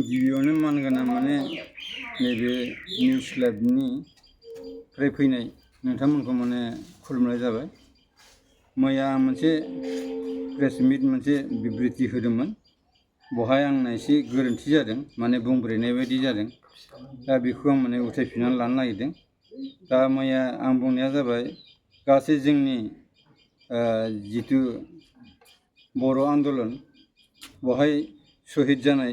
गिबियावनो मानगोनां माने नैबे निउस लाइभनि फ्राय फैनाय नोंथांमोनखौ माने खुलुमनाय जाबाय। मैया आं मोनसे प्रेस मिट मोनसे बिबृति होदोंमोन। बहाय आंना एसे गोरोन्थि जादों, माने बुंब्रेनाय बायदि जादों। दा बेखौ आं माने उथायफिननानै लानो नागिरदों। दा मैया आं बुंनाया जाबाय गासै जोंनि जिथु बर' आन्दलन बहाय शहीद जानाय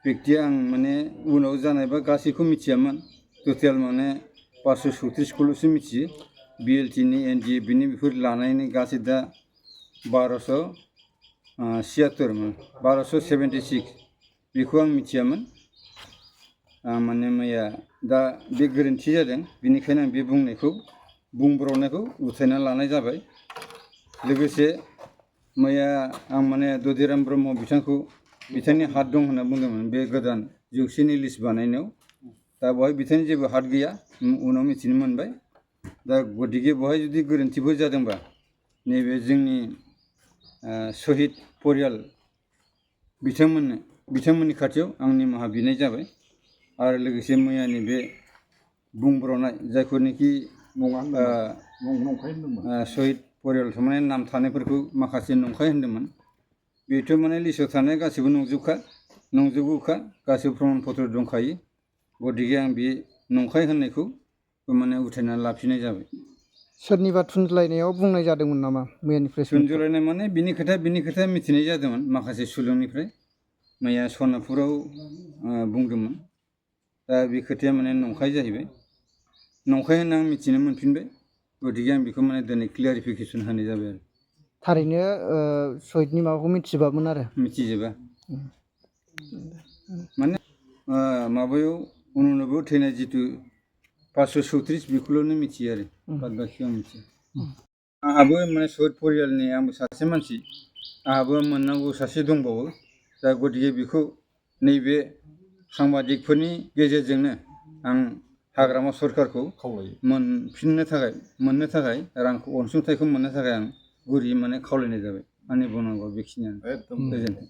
व्यक्तिया आं माने उनाव जानायबा गासैखौ मिथियामोन। टटेल माने 536खौल'सो मिथियो। BLTनि NDFBनि बेफोर लानायनि गासै दा 1276 बेखौ आं मिथियामोन। माने मैया दा बे गोरोन्थि जादों, बेनिखायनो आं बे बुंब्रबनायखौ उथायना लानाय जाबाय। लोगोसे मैया आं माने ददिराम ब्रह्म बिथांनि हात दं होनना बुंदोंमोन बे गोदान 100नि लिस्ट बानायनायाव। दा बेवहाय बिथांनि जेबो हात गैया, उनाव मिथिनो मोनबाय। दा गतिके बेवहाय जुदि गोरोन्थिफोर जादोंबा नैबे जोंनि शहीद परियाल बिथांमोननि खाथियाव आं निमाहा बिनाय जाबाय। आरो लोगोसे मैयानि बे बुंब्रनाय जायखौनोखि शहीद परियाल थारमाने नाम थानायफोरखौ माखासे नंखाय होनदोंमोन। बेथ' माने लिस्टआव थानाय गासैबो नंजोबगौखा, गासैबो प्रमान पत्र दंखायो। गतिके आं बे नंखाय होननायखौ माने उथायनानै लाफिननाय जाबाय। सोरनिबा थुनज्लायनायाव बुंनाय जादोंमोन नामा मैयानिफ्राय? थुनज्लायनाय माने बिनि खोथा मिथिनाय जादोंमोन माखासे सुलुंनिफ्राय। मैया सनापुराव बुंदोंमोन। दा बे खोथाया माने नंखाय जाहैबाय। नंखाय होनना आं मिथिनो मोनफिनबाय। गतिके आं बेखौ माने दिनै क्लियारिफिकेसन होनाय जाबाय आरो। थारैनो शहीदनि माबाखौ मिथिजोबामोन आरो? मिथिजोबा। माने माबायाव उनाव थैनाय जिथु 536 बेखौल'नो मिथियो आरो, बाद बाखिखौ आं मिथिया। आंहाबो माने शहीद परियालनि आंबो सासे मानसि, आंहाबो मोननांगौ सासे दंबावो। दा गतिके बेखौ नैबे सांबादिकफोरनि गेजेरजोंनो आं हाग्रामा सरकारखौ मोननो थाखाय रांखौ अनसुंथाइखौ मोननो थाखाय आं गुरैयै माने खावलायनाय जाबाय। आंनि बुंनांगौआ बेखिनियानो। गोजोन्थों।